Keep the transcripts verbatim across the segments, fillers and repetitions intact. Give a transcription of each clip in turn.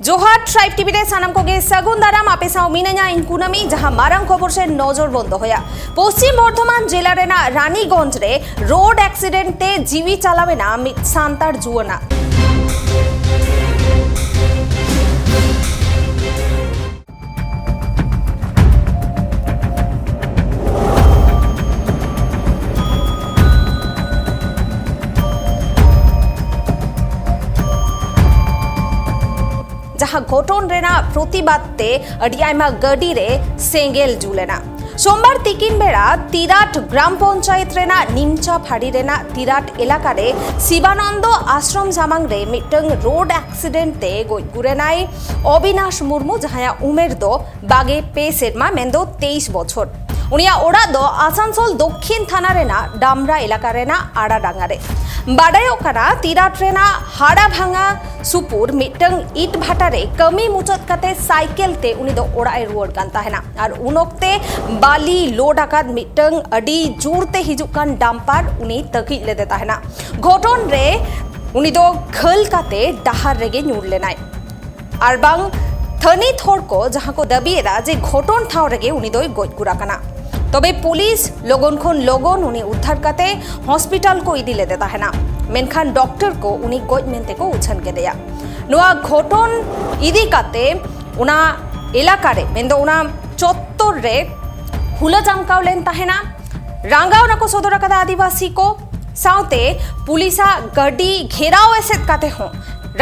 ᱡᱚᱦᱟᱨ, tribe TV ᱨᱮ ᱥᱟᱱᱟᱢ ᱠᱚᱜᱮ ᱥᱟᱹᱜᱩᱱ ᱫᱟᱨᱟᱢ᱾ ᱟᱯᱮ ᱥᱟᱶ ᱢᱤᱱᱟᱹᱧᱟ ᱤᱧ ᱠᱩᱱᱟᱹᱢᱤ᱾ ᱡᱟᱦᱟᱸ ᱢᱟᱨᱟᱝ ᱠᱷᱚᱵᱚᱨ ᱥᱮᱫ ᱱᱚᱡᱚᱨ ᱵᱚᱱ ᱫᱚᱦᱚᱭᱟ, ᱯᱚᱥᱪᱤᱢ ᱵᱚᱨᱫᱷᱚᱢᱟᱱ ᱡᱮᱞᱟ ᱨᱮᱱᱟᱜ ᱨᱟᱱᱤᱜᱚᱸᱡᱽ ᱨᱮ ᱨᱳᱰ ᱮᱠᱥᱤᱰᱮᱱᱴ ᱛᱮ ᱡᱤᱣᱤ ᱪᱟᱞᱟᱣᱮᱱᱟ ᱢᱤᱫ ᱥᱟᱱᱛᱟᱲ ᱡᱩᱣᱟᱹᱱᱟᱜ᱾ ᱡᱟᱦᱟᱸ ᱜᱷᱚᱴᱚᱱ ᱨᱮᱱᱟᱜ ᱯᱨᱚᱛᱤᱵᱟᱫ ᱛᱮ ᱟᱹᱰᱤ ᱟᱭᱢᱟ ᱜᱟᱹᱰᱤ ᱨᱮ ᱥᱮᱸᱜᱮᱞ ᱡᱩᱞ ᱮᱱᱟ᱾ ᱥᱳᱢᱵᱟᱨ ᱛᱤᱠᱤᱱ ᱵᱮᱲᱟ ᱛᱤᱨᱟᱴ ᱜᱨᱟᱢ ᱯᱚᱧᱪᱟᱭᱮᱛ ᱨᱮᱱᱟᱜ ᱱᱤᱢᱪᱟ ᱯᱷᱟᱹᱲᱤ ᱨᱮᱱᱟᱜ ᱛᱤᱨᱟᱴ ᱮᱞᱟᱠᱟ ᱨᱮ ᱥᱤᱵᱟᱱᱚᱱᱫᱚ ᱟᱥᱨᱚᱢ ᱥᱟᱢᱟᱝ ᱨᱮ ᱢᱤᱫᱴᱟᱝ ᱨᱳᱰ ᱮᱠᱥᱤᱰᱮᱱᱴ ᱛᱮ ᱜᱚᱡ ᱜᱩᱨ ᱮᱱᱟᱭ ᱚᱵᱤᱱᱟᱥ ᱢᱩᱨᱢᱩ, ᱡᱟᱦᱟᱸᱭᱟᱜ ᱩᱢᱮᱨ ᱫᱚ ᱵᱟᱜᱮ ᱯᱮ ᱥᱮᱨᱢᱟ, ᱢᱮᱱᱫᱚ ᱛᱮᱭᱤᱥ ᱵᱚᱪᱷᱚᱨ᱾ ᱩᱱᱤᱭᱟᱜ ᱚᱲᱟᱜ ᱫᱚ ᱟᱥᱟᱱᱥᱳᱞ ᱫᱚᱠᱠᱷᱤᱱ ᱛᱷᱟᱱᱟ ᱨᱮᱱᱟᱜ ᱰᱟᱢᱨᱟ ᱮᱞᱟᱠᱟ ᱨᱮᱱᱟᱜ ᱟᱲᱟ ᱰᱟᱸᱜᱟ ᱨᱮ᱾ ᱵᱟᱰᱟᱭᱚᱜ ᱠᱟᱱᱟ, ᱛᱤᱨᱟᱴ ᱨᱮᱱᱟᱜ ᱦᱟᱲᱟᱵᱷᱟᱝᱟ ᱥᱩᱯᱩᱨ ᱢᱤᱫᱴᱟᱝ ᱤᱴ ᱵᱷᱟᱴᱟ ᱨᱮ ᱠᱟᱹᱢᱤ ᱢᱩᱪᱟᱹᱫ ᱠᱟᱛᱮ ᱥᱟᱭᱠᱮᱞ ᱛᱮ ᱩᱱᱤ ᱫᱚ ᱚᱲᱟᱜ ᱮ ᱨᱩᱣᱟᱹᱲ ᱠᱟᱱ ᱛᱟᱦᱮᱱᱟ᱾ ᱟᱨ ᱩᱱ ᱚᱠᱛᱮ ᱵᱟᱞᱤ ᱞᱳᱰ ᱟᱠᱟᱫ ᱢᱤᱫᱴᱟᱝ ᱟᱹᱰᱤ ᱡᱳᱨ ᱛᱮ ᱦᱤᱡᱩᱜ ᱠᱟᱱ ᱰᱟᱢᱯᱟᱨ ᱩᱱᱤ ᱛᱟᱹᱠᱤᱡ ᱞᱮᱫᱮ ᱛᱟᱦᱮᱱᱟ᱾ ᱜᱷᱚᱴᱚᱱ ᱨᱮ ᱩᱱᱤ ᱫᱚ ᱜᱷᱟᱹᱞ ᱠᱟᱛᱮ ᱰᱟᱦᱟᱨ ᱨᱮᱜᱮ ᱧᱩᱨ ᱞᱮᱱᱟᱭ᱾ ᱟᱨ ᱵᱟᱝ ᱛᱷᱟᱹᱱᱤᱛ ᱦᱚᱲ ᱠᱚ ᱡᱟᱦᱟᱸ ᱠᱚ ᱫᱟᱹᱵᱤᱭᱮᱫᱟ ᱡᱮ ᱜᱷᱚᱴᱚᱱ ᱴᱷᱟᱶ ᱨᱮᱜᱮ ᱩᱱᱤ ᱫᱚᱭ ᱜᱚᱡ ᱜᱩᱨ ᱟᱠᱟᱱᱟ᱾ ᱛᱚᱵᱮ ᱯᱩᱞᱤᱥ ᱞᱚᱜᱚᱱ ᱠᱷᱚᱱ ᱞᱚᱜᱚᱱ ᱩᱱᱤ ᱩᱫᱽᱫᱷᱟᱨ ᱠᱟᱛᱮ ᱦᱚᱥᱯᱤᱴᱟᱞ ᱠᱚ ᱤᱫᱤ ᱞᱮᱫᱮ ᱛᱟᱦᱮᱱᱟ, ᱢᱮᱱᱠᱷᱟᱱ ᱰᱚᱠᱴᱚᱨ ᱠᱚ ᱩᱱᱤ ᱜᱚᱡ ᱢᱮᱱᱛᱮ ᱠᱚ ᱩᱪᱷᱟᱹᱱ ᱠᱮᱫᱮᱭᱟ᱾ ᱱᱚᱣᱟ ᱜᱷᱚᱴᱚᱱ ᱤᱫᱤ ᱠᱟᱛᱮ ᱚᱱᱟ ᱮᱞᱟᱠᱟ ᱨᱮ, ᱢᱮᱱᱫᱚ ᱚᱱᱟ ᱪᱚᱛᱛᱚᱨ ᱨᱮ ᱦᱩᱞᱟᱹ ᱪᱟᱢᱠᱟᱣ ᱞᱮᱱ ᱛᱟᱦᱮᱱᱟ᱾ ᱨᱟᱸᱜᱟᱣᱱᱟ ᱠᱚ ᱥᱚᱫᱚᱨ ᱟᱠᱟᱫᱟ ᱟᱹᱫᱤᱵᱟᱹᱥᱤ ᱠᱚ, ᱥᱟᱶᱛᱮ ᱯᱩᱞᱤᱥᱟᱜ ᱜᱟᱹᱰᱤ ᱜᱷᱮᱨᱟᱣ ᱮᱥᱮᱫ ᱠᱟᱛᱮ ᱦᱚᱸ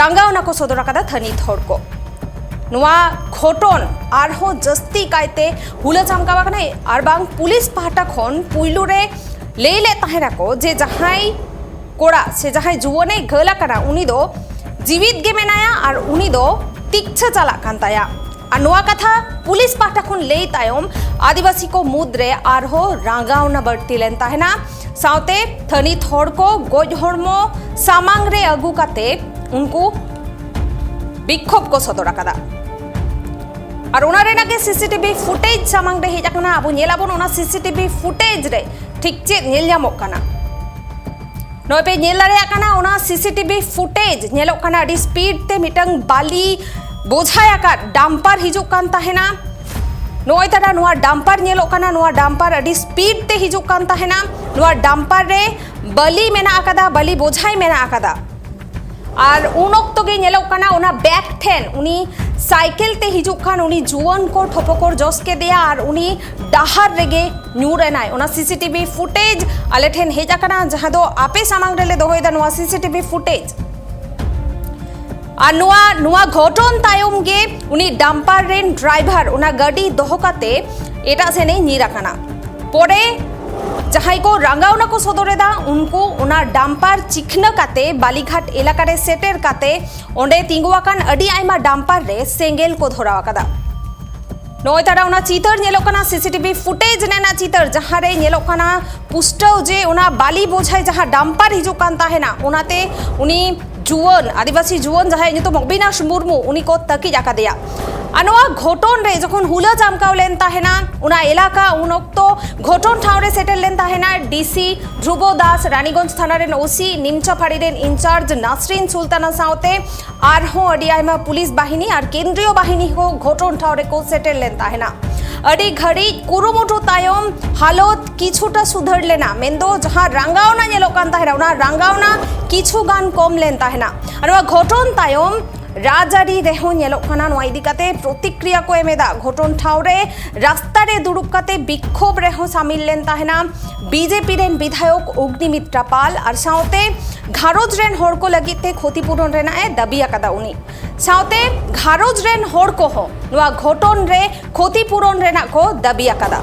ᱨᱟᱸᱜᱟᱣᱱᱟ ᱠᱚ ᱥᱚᱫᱚᱨ ᱟᱠᱟᱫᱟ ᱛᱷᱟᱹᱱᱤᱛ ᱦᱚᱲ ᱠᱚ᱾ ᱱᱚᱣᱟ ᱜᱷᱚᱴᱚᱱ ᱟᱨᱦᱚᱸ ᱡᱟᱹᱥᱛᱤ ᱠᱟᱭᱛᱮ ᱦᱩᱞᱟᱹ ᱪᱟᱢᱠᱟᱣ ᱟᱠᱟᱱᱟ᱾ ᱟᱨ ᱵᱟᱝ ᱯᱩᱞᱤᱥ ᱯᱟᱦᱴᱟ ᱠᱷᱚᱱ ᱯᱩᱭᱞᱩ ᱨᱮ ᱞᱟᱹᱭ ᱞᱮᱫ ᱛᱟᱦᱮᱱᱟᱠᱚ ᱡᱮ ᱡᱟᱦᱟᱸᱭ ᱠᱚᱲᱟ ᱥᱮ ᱡᱟᱦᱟᱸᱭ ᱡᱩᱣᱟᱹᱱᱮ ᱜᱷᱟᱹᱞ ᱟᱠᱟᱱᱟ, ᱩᱱᱤ ᱫᱚ ᱡᱤᱣᱤᱫ ᱜᱮ ᱢᱮᱱᱟᱭᱟ ᱟᱨ ᱩᱱᱤ ᱫᱚ ᱛᱤᱠᱪᱷᱟᱹ ᱪᱟᱞᱟᱜ ᱠᱟᱱ ᱛᱟᱭᱟ᱾ ᱟᱨ ᱱᱚᱣᱟ ᱠᱟᱛᱷᱟ ᱯᱩᱞᱤᱥ ᱯᱟᱦᱴᱟ ᱠᱷᱚᱱ ᱞᱟᱹᱭ ᱛᱟᱭᱚᱢ ᱟᱹᱫᱤᱵᱟᱹᱥᱤ ᱠᱚ ᱢᱩᱫᱽᱨᱮ ᱟᱨᱦᱚᱸ ᱨᱟᱸᱜᱟᱣᱱᱟ ᱵᱟᱹᱲᱛᱤ ᱞᱮᱱ ᱛᱟᱦᱮᱱᱟ᱾ ᱥᱟᱶᱛᱮ ᱛᱷᱟᱹᱱᱤᱛ ᱦᱚᱲ ᱠᱚ ᱜᱚᱡ ᱦᱚᱲᱢᱚ ᱥᱟᱢᱟᱝ ᱨᱮ ᱟᱹᱜᱩ ᱠᱟᱛᱮ ᱩᱱᱠᱩ ᱵᱤᱠᱠᱷᱳᱵ ᱠᱚ ᱥᱚᱫᱚᱨ ᱟᱠᱟᱫᱟ᱾ ᱟᱨ ᱚᱱᱟ ᱨᱮᱱᱟᱜ ᱜᱮ ᱥᱤᱥᱤᱴᱤᱵᱷᱤ ᱯᱷᱩᱴᱮᱡᱽ ᱥᱟᱢᱟᱝ ᱨᱮ ᱦᱮᱡ ᱟᱠᱟᱱᱟ᱾ ᱟᱵᱚ ᱧᱮᱞᱟᱵᱚᱱ ᱚᱱᱟ ᱥᱤᱥᱤᱴᱤᱵᱷᱤ ᱯᱷᱩᱴᱮᱡᱽ ᱨᱮ ᱴᱷᱤᱠ ᱪᱮᱫ ᱧᱮᱞ ᱧᱟᱢᱚᱜ ᱠᱟᱱᱟ᱾ ᱱᱚᱜᱼᱚᱭ ᱯᱮ ᱧᱮᱞ ᱫᱟᱲᱮᱭᱟᱜ ᱠᱟᱱᱟ, ᱚᱱᱟ ᱥᱤᱥᱤᱴᱤᱵᱷᱤ ᱯᱷᱩᱴᱮᱡᱽ ᱧᱮᱞᱚᱜ ᱠᱟᱱᱟ, ᱟᱹᱰᱤ ᱥᱯᱤᱰ ᱛᱮ ᱢᱤᱫᱴᱟᱝ ᱵᱟᱞᱤ ᱵᱳᱡᱷᱟᱭ ᱟᱠᱟᱫ ᱰᱟᱢᱯᱟᱨ ᱦᱤᱡᱩᱜ ᱠᱟᱱ ᱛᱟᱦᱮᱱᱟ᱾ ᱱᱚᱜᱼᱚᱭ ᱛᱟᱨᱟ ᱱᱚᱣᱟ ᱰᱟᱢᱯᱟᱨ ᱧᱮᱞᱚᱜ ᱠᱟᱱᱟ, ᱱᱚᱣᱟ ᱰᱟᱢᱯᱟᱨ ᱟᱹᱰᱤ ᱥᱯᱤᱰ ᱛᱮ ᱦᱤᱡᱩᱜ ᱠᱟᱱ ᱛᱟᱦᱮᱱᱟ᱾ ᱱᱚᱣᱟ ᱰᱟᱢᱯᱟᱨ ᱨᱮ ᱵᱟᱹᱞᱤ ᱢᱮᱱᱟᱜ ᱟᱠᱟᱫᱟ, ᱵᱟᱹᱞᱤ ᱵᱳᱡᱷᱟᱭ ᱢᱮᱱᱟᱜ ᱟᱠᱟᱫᱟ᱾ ᱟᱨ ᱩᱱ ᱚᱠᱛᱚ ᱜᱮ ᱧᱮᱞᱚᱜ ᱠᱟᱱᱟ, ᱚᱱᱟ ᱵᱮᱜᱽ ᱴᱷᱮᱱ ᱩᱱᱤ ᱥᱟᱭᱠᱮᱞ ᱛᱮ ᱦᱤᱡᱩᱜ ᱠᱷᱟᱱ ᱩᱱᱤ ᱡᱩᱣᱟᱹᱱ ᱠᱚ ᱴᱷᱚᱯᱚᱠᱚᱨ ᱡᱚᱥ ᱠᱮᱫᱮᱭᱟ ᱟᱨ ᱩᱱᱤ ᱰᱟᱦᱟᱨ ᱨᱮᱜᱮ ᱧᱩᱨ ᱮᱱᱟᱭ᱾ ᱚᱱᱟ ᱥᱤᱥᱤᱴᱤᱵᱷᱤ ᱯᱷᱩᱴᱮᱡᱽ ᱟᱞᱮ ᱴᱷᱮᱱ ᱦᱮᱡ ᱟᱠᱟᱱᱟ, ᱡᱟᱦᱟᱸ ᱫᱚ ᱟᱯᱮ ᱥᱟᱢᱟᱝ ᱨᱮᱞᱮ ᱫᱚᱦᱚᱭᱮᱫᱟ ᱱᱚᱣᱟ ᱥᱤᱥᱤᱴᱤᱵᱷᱤ ᱯᱷᱩᱴᱮᱡᱽ᱾ ᱟᱨ ᱱᱚᱣᱟ, ᱱᱚᱣᱟ ᱜᱷᱚᱴᱚᱱ ᱛᱟᱭᱚᱢ ᱜᱮ ᱩᱱᱤ ᱰᱟᱢᱯᱟᱨ ᱨᱮᱱ ᱰᱨᱟᱭᱵᱷᱟᱨ ᱚᱱᱟ ᱜᱟᱹᱰᱤ ᱫᱚᱦᱚ ᱠᱟᱛᱮ ᱮᱴᱟᱜ ᱥᱮᱱᱮ ᱧᱤᱨ ᱟᱠᱟᱱᱟ᱾ ᱯᱚᱨᱮ ᱡᱟᱦᱟᱸᱭ ᱠᱚ ᱨᱟᱸᱜᱟᱣᱱᱟ ᱠᱚ ᱥᱚᱫᱚᱨ ᱮᱫᱟ, ᱩᱱᱠᱩ ᱚᱱᱟ ᱰᱟᱢᱯᱟᱨ ᱪᱤᱠᱷᱱᱟᱹ ᱠᱟᱛᱮ ᱵᱟᱞᱤᱜᱷᱟᱴ ᱮᱞᱟᱠᱟ ᱨᱮ ᱥᱮᱴᱮᱨ ᱠᱟᱛᱮ ᱚᱸᱰᱮ ᱛᱤᱸᱜᱩ ᱟᱠᱟᱱ ᱟᱹᱰᱤ ᱟᱭᱢᱟ ᱰᱟᱢᱯᱟᱨ ᱨᱮ ᱥᱮᱸᱜᱮᱞ ᱠᱚ ᱫᱷᱚᱨᱟᱣ ᱟᱠᱟᱫᱟ᱾ ᱱᱚᱜᱼᱚᱭ ᱛᱟᱨᱟ ᱚᱱᱟ ᱪᱤᱛᱟᱹᱨ ᱧᱮᱞᱚᱜ ᱠᱟᱱᱟ, ᱥᱤᱥᱤᱴᱤᱵᱷᱤ ᱯᱷᱩᱴᱮᱡᱽ ᱨᱮᱱᱟᱜ ᱪᱤᱛᱟᱹᱨ, ᱡᱟᱦᱟᱸ ᱨᱮ ᱧᱮᱞᱚᱜ ᱠᱟᱱᱟ ᱯᱩᱥᱴᱟᱹᱣ ᱡᱮ ᱚᱱᱟ ᱵᱟᱞᱤ ᱵᱳᱡᱷᱟᱭ ᱡᱟᱦᱟᱸ ᱰᱟᱢᱯᱟᱨ ᱦᱤᱡᱩᱜ ᱠᱟᱱ ᱛᱟᱦᱮᱱᱟ, ᱚᱱᱟᱛᱮ ᱩᱱᱤ ᱡᱩᱣᱟᱹᱱ, ᱟᱹᱫᱤᱵᱟᱹᱥᱤ ᱡᱩᱣᱟᱹᱱ ᱡᱟᱦᱟᱸᱭᱟᱜ ᱧᱩᱛᱩᱢ ᱚᱵᱤᱱᱟᱥ ᱢᱩᱨᱢᱩ, ᱩᱱᱤ ᱠᱚ ᱛᱟᱹᱠᱤᱡ ᱟᱠᱟᱫᱮᱭᱟ᱾ ᱟᱨ ᱱᱚᱣᱟ ᱜᱷᱚᱴᱚᱱ ᱨᱮ ᱡᱚᱠᱷᱚᱱ ᱦᱩᱞᱟᱹ ᱪᱟᱢᱠᱟᱣ ᱞᱮᱱ ᱛᱟᱦᱮᱱᱟ ᱚᱱᱟ ᱮᱞᱟᱠᱟ, ᱩᱱ ᱚᱠᱛᱚ ᱜᱷᱚᱴᱚᱱ ᱴᱷᱟᱶ ᱨᱮ ᱥᱮᱴᱮᱨ ᱞᱮᱱ ᱛᱟᱦᱮᱱᱟ ᱰᱤᱥᱤ ᱫᱷᱨᱩᱵᱚ ᱫᱟᱥ, ᱨᱟᱱᱤᱜᱚᱸᱡᱽ ᱛᱷᱟᱱᱟ ᱨᱮᱱ ᱳᱥᱤ, ᱱᱤᱢᱪᱟ ᱯᱷᱟᱹᱲᱤ ᱨᱮᱱ ᱤᱱᱪᱟᱨᱡᱽ ᱱᱟᱥᱨᱤᱱ ᱥᱩᱞᱛᱟᱱᱟ ᱥᱟᱶᱛᱮ ᱟᱨᱦᱚᱸ ᱟᱹᱰᱤ ᱟᱭᱢᱟ ᱯᱩᱞᱤᱥ ᱵᱟᱦᱤᱱᱤ ᱟᱨ ᱠᱮᱱᱫᱨᱤᱭᱚ ᱵᱟᱦᱤᱱᱤ ᱠᱚ ᱜᱷᱚᱴᱚᱱ ᱴᱷᱟᱶ ᱨᱮᱠᱚ ᱥᱮᱴᱮᱨ ᱞᱮᱱ ᱛᱟᱦᱮᱱᱟ᱾ ᱟᱹᱰᱤ ᱜᱷᱟᱹᱲᱤᱡ ᱠᱩᱨᱩᱢᱩᱴᱩ ᱛᱟᱭᱚᱢ ᱦᱟᱞᱚᱛ ᱠᱤᱪᱷᱩᱴᱟ ᱥᱩᱫᱷᱟᱹᱨ ᱞᱮᱱᱟ, ᱢᱮᱱᱫᱚ ᱡᱟᱦᱟᱸ ᱨᱟᱸᱜᱟᱣᱱᱟ ᱧᱮᱞᱚᱜ ᱠᱟᱱ ᱛᱟᱦᱮᱱᱟ, ᱚᱱᱟ ᱨᱟᱸᱜᱟᱣᱱᱟ ᱠᱤᱪᱷᱩ ᱜᱟᱱ ᱠᱚᱢ ᱞᱮᱱ ᱛᱟᱦᱮᱱᱟ᱾ ᱟᱨ ᱱᱚᱣᱟ ᱜᱷᱚᱴᱚᱱ ᱛᱟᱭᱚᱢ ᱨᱟᱡᱽᱟᱹᱨᱤ ᱨᱮᱦᱚᱸ ᱧᱮᱞᱚᱜ ᱠᱟᱱᱟ, ᱱᱚᱣᱟ ᱤᱫᱤ ᱠᱟᱛᱮ ᱯᱨᱚᱛᱤᱠᱨᱤᱭᱟ ᱠᱚ ᱮᱢ ᱮᱫᱟ᱾ ᱜᱷᱚᱴᱚᱱ ᱴᱷᱟᱣ ᱨᱮ ᱨᱟᱥᱛᱟ ᱨᱮ ᱫᱩᱲᱩᱵ ᱠᱟᱛᱮ ᱵᱤᱠᱠᱷᱳᱵ ᱨᱮᱦᱚᱸ ᱥᱟᱢᱤᱞ ᱞᱮᱱ ᱛᱟᱦᱮᱱᱟ ᱵᱤᱡᱮᱯᱤ ᱨᱮᱱ ᱵᱤᱫᱷᱟᱭᱚᱠ ᱚᱜᱽᱱᱤᱢᱤᱛᱨᱟ ᱯᱟᱞ ᱟᱨ ᱥᱟᱶᱛᱮ ᱜᱷᱟᱨᱚᱸᱡᱽ ᱨᱮᱱ ᱦᱚᱲ ᱠᱚ ᱞᱟᱹᱜᱤᱫ ᱛᱮ ᱠᱷᱚᱛᱤ ᱯᱩᱨᱚᱱ ᱨᱮᱱᱟᱜ ᱮ ᱫᱟᱹᱵᱤ ᱟᱠᱟᱫᱟ ᱩᱱᱤ᱾ ᱥᱟᱶᱛᱮ ᱜᱷᱟᱨᱚᱸᱡᱽ ᱨᱮᱱ ᱦᱚᱲ ᱠᱚᱦᱚᱸ ᱱᱚᱣᱟ ᱜᱷᱚᱴᱚᱱ ᱨᱮ ᱠᱷᱚᱛᱤ ᱯᱩᱨᱚᱱ ᱨᱮᱱᱟᱜ ᱠᱚ ᱫᱟᱹᱵᱤ ᱟᱠᱟᱫᱟ᱾